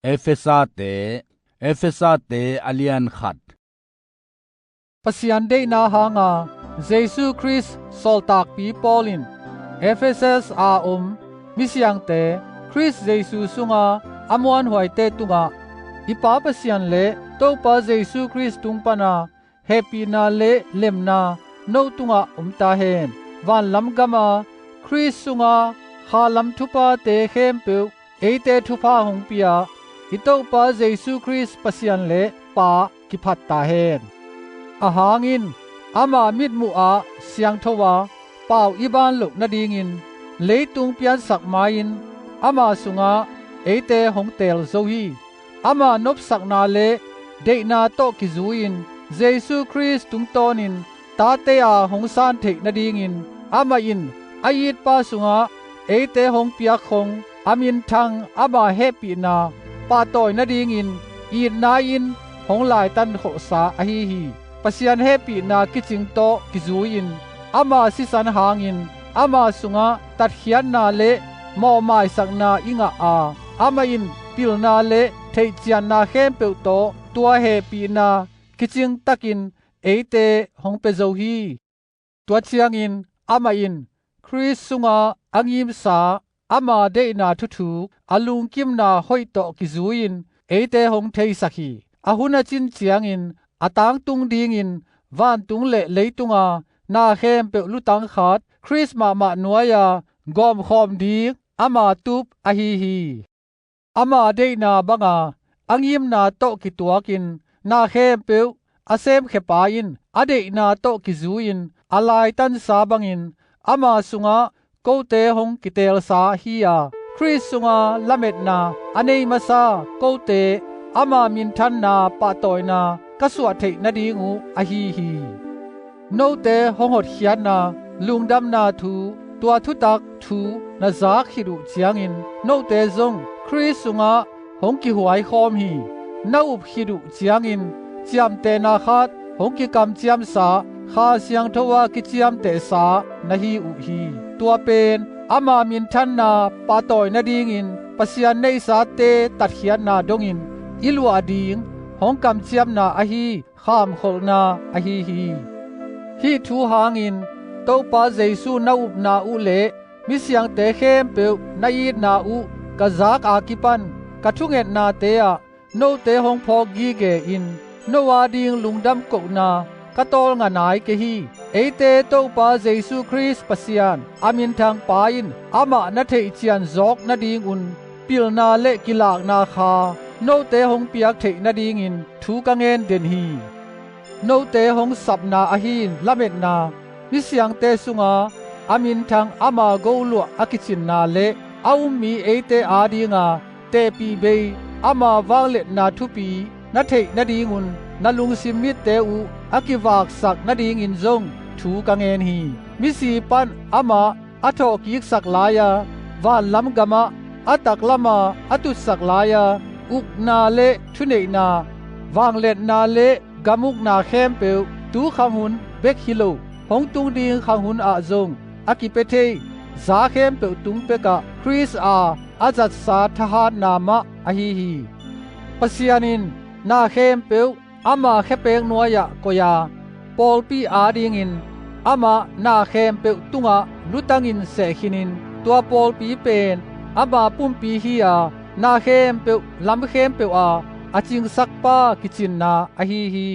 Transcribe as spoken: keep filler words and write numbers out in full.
Efesate, Efesate a lian khat. Pasian deihna hanga Jesu Khrist sawltakpi Paul in Efesus a om misiangte, Khrist Jesu sunga a muanhuaite tungah, i Pa Pasian le Topa Jesu Khrist tung pana hehpihna le lemna no tungah om ta hen. Vanlam gama Khrist sunga khalam thuphate khempeuh eite thupha hong pia i Topa Jesu Khrist Pasian le Pa kiphat ta hen. Ahang in ama mitmuh ah siangtho a, pau i ban loh nadingin leitung piansak ma-in ama sungah eite hong teel zo hi. Ama nopsakna le deihna tawh kizui-in Jesu Khrist tungtawnin tate a hong san theih nadingin amah in a itpa sungah eite hong piakkhong a minthang ama hehpihna pahtawi nadingin itna in hong laitan kholhsa ahi hi. Pasian hehpihna kicing tawh kizui-in ama sisan hangin ama sungah tatkhiatna le mawhmaisakna i ngah a, amah in pilna le theihcianna khempeuh tawh tua hehpihna kicing takin eite hong pia zo hi. Tua ciangin amah in Khrist sunga a ngimsa ama deihna thuthuk a lungkimna hoih tawh kizui-in eite hong theisak hi. A hun a cin ciangin a tangtung dingin vantung le leitunga na khempeuh lutang khat Khrist mahmah nuai-a gawmkhawm ding ama tup ahi hi. Ama deihna banga a ngimna tawh kituakin na khempeuh a semkhepa in a deihna tawh kizui-in a laitansa bangin ama sungah kote hong kiteelsa hi-a, Khrist sunga lametna a nei masa kote ama minthanna pahtawina ka suah theih nading uh ahi hi. Note hong hotkhiatna lungdamna thu, tua thutak thu na zak khit uh ciangin note zong Khrist sungah hong kihuaikhawm hi. Na up khit uh ciangin ciamtehna khat hong kikamciamsa Kha Siangtho a kiciamtehsa na hi uh hi. Tua pen ama minthanna pahtawi nadingin Pasian neihsate tatkhiatna dongin i luah ding hong kamciamna ahi khamkholhna ahi hi. Hih thu hangin Topa Jesu na upna uh le misiangte khempeuh na itna uh ka zak a kipan ka thungetnate ah note hong phawk gige-in no ading lungdam kohna ka tawlnga nai kei hi. Eite Topa Jesu Khrist Pasian a minthang Pa in amah na theihcian zawk nadingun pilna le kilakna kha note hong piak theih nadingin thu ka ngen den hi. Note hong sapna ahi lametna misiangte sunga a minthang ama goluah a kicinna le a um mi eite adinga tehpih bei ama vangliatna thupi na theih nadingun na lungsim mitte uh a kivaksak nadingin zong thu ka ngen hi. Misi pan amah a thawhkiksak lai-a vanlam gamah a taklamah a tutsak lai-a ukna le thuneihna, vangliatna le gamukna khempeuh tu khanghun bek hi lo hong tung ding khanghun ah zong a kipia thei za khempeuh tung pekah Khrist a a zatsa thahatna mah ahi hi. Pasian in na khempeuh ama khepek nuai-ah koih-a pawlpi adingin amah na khempeuh tungah lutangin sehkhinin tua pawlpi pen ama pumpi hi-a na khempeuh lam khempeuh a a cingsakpa kicinna ahi hi.